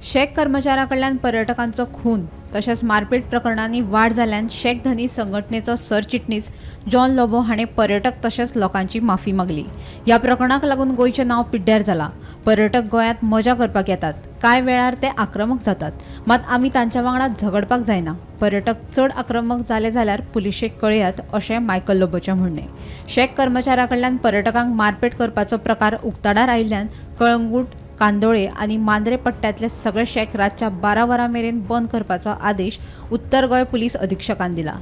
Shack कर्मचाऱ्या कडल्यान पर्यटकांचो खून तशेंच मारपेट प्रकरणांनी वाड जाल्ल्यान शॅक धनी संघटनेचो सरचिटणीस जॉन लोबो हाणें पर्यटक तशेंच लोकांची माफी मागली. ह्या प्रकरणाक लागून गोंयचें नांव पिड्ड्यार जालां. पर्यटक गोंयांत मजा करपाक येतात, कांय वेळार ते आक्रमक जातात, मात आमी तांच्या वांगडा झगडपाक जायना. पर्यटक चड आक्रमक जाले जाल्यार पुलिशेक कळयात, अशें मायकल लोबोचें म्हणणें. शॅक कर्मचाऱ्या कडल्यान पर्यटकांक मारपेट करपाचो प्रकार उक्ताडार आयिल्ल्यान कळंगूट, कांदोळे आनी मांद्रे पट्ट्यांतले सगळे शॅक रातच्या 12 वरां मेरेन बंद करपाचो आदेश उत्तर गोंय पुलीस अधिक्षकान दिला.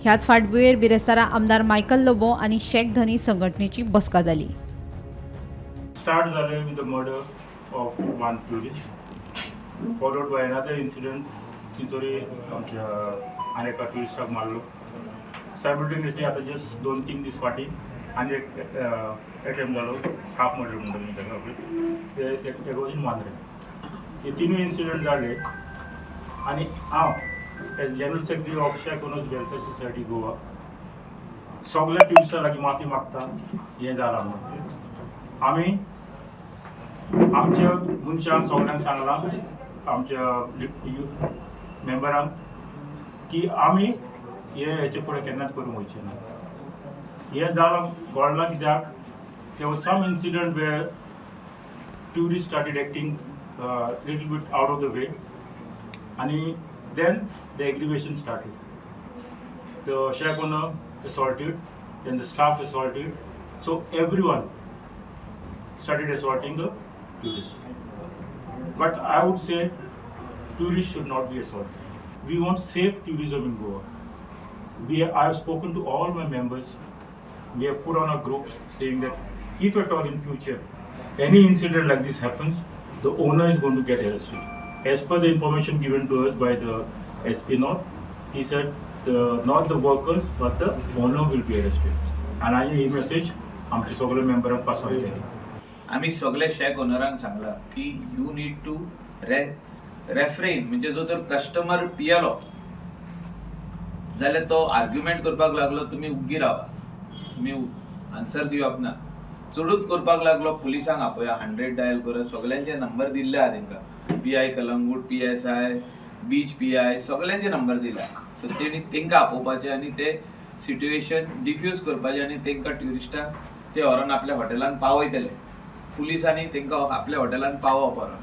ह्याच फाटभुंयेर बिरेस्तारा आमदार मायकल लोबो आनी शॅक धनी संघटनेची बसका जाली. स्टार्ट जालें with the murder of one tourist, followed by another incident. चिंचोरी आमच्या आनी एका ट्युरिस्टाक मारलो. सायमल्टेनियसली आतां जस्ट 2-3 दीस फाटीं आनी एक एटेम्प जालो, हाफ मर्डर म्हणटा तुमी ताका पळय, ते तेका वचून मांद्रे. हे तिनूय इन्सिडंट जाले आनी हांव as General Secretary of Shack Owners Welfare Society, Goa, सगल्या ट्युरिस्टां लागीं माफी मागता हें जालां म्हणून. आमी आमच्या मनशांक सगल्यांक सांगलां, आमच्या मेंबरांक की आमी हे हेचे फुडें केन्नाच करूंक वयचे ना. हें जालां, घडलां कित्याक, there was some incident where tourists started acting little bit out of the way and then the aggravation started. The shack owner assaulted, then the staff assaulted, so everyone started assaulting the tourists. But I would say tourists should not be assaulted. We want safe tourism in Goa. I have spoken to all my members. We have put on a group saying that if at all in future any incident like this happens, the owner is going to get arrested. As per the information given to us by the SP North, he said not the workers but the owner will be arrested. And I he message आमचे सगळे मेंबरांक pass on केले. आमी सगळे shack ओनरांक सांगला की you need to refrain. म्हणजे जो तर कस्टमर पियेलो जाल्यार तो आर्ग्युमेंट करपाक लागलो, तुमी उग्गी रावा, तुमी आन्सर दिवप ना. चडूच करपाक लागलो, पुलिसांक आपया, 100 डायल करा. सगळ्यांचे नंबर दिल्ले आहा तेंकां, PI Calangute, PSI, beach PI, सगळ्यांचे नंबर दिला. सो तेणी तेंकां आपोवपाचे आनी ते सिट्युएशन डिफ्यूज करपाचे आनी तेंकां ट्युरिस्टांक ते व्हरोन आपल्या हॉटेलान पावयतले. पुलिसांनी तेंकां आपल्या हॉटेलान पावोवप व्हरोन,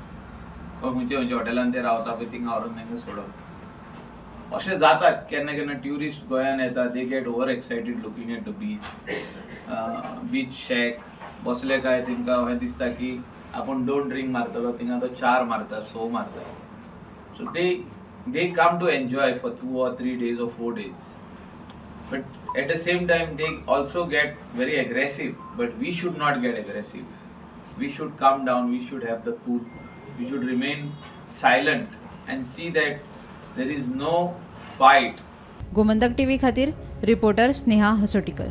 खंयच्या खंयच्या हॉटेलान ते रावता पळय, थिंगा व्हरोन तेंकां सोडप. अशें जाता केन्ना केन्ना ट्युरिस्ट गोंयान येता, they get over excited looking at the beach, beach shack. बसले काय तेंकां अशें दिसता की आपूण दोन ड्रिंक मारतलो, थिंगा तो चार मारता, स मारता. So they come to enjoy for 2 or 3 days or 4 days, but at the same time they also get very aggressive. But we should not get aggressive. We should calm down, we should have the cool, we should remain silent and see that there is no fight. Gomantak TV खातीर reporter Sneha हसोटीकर.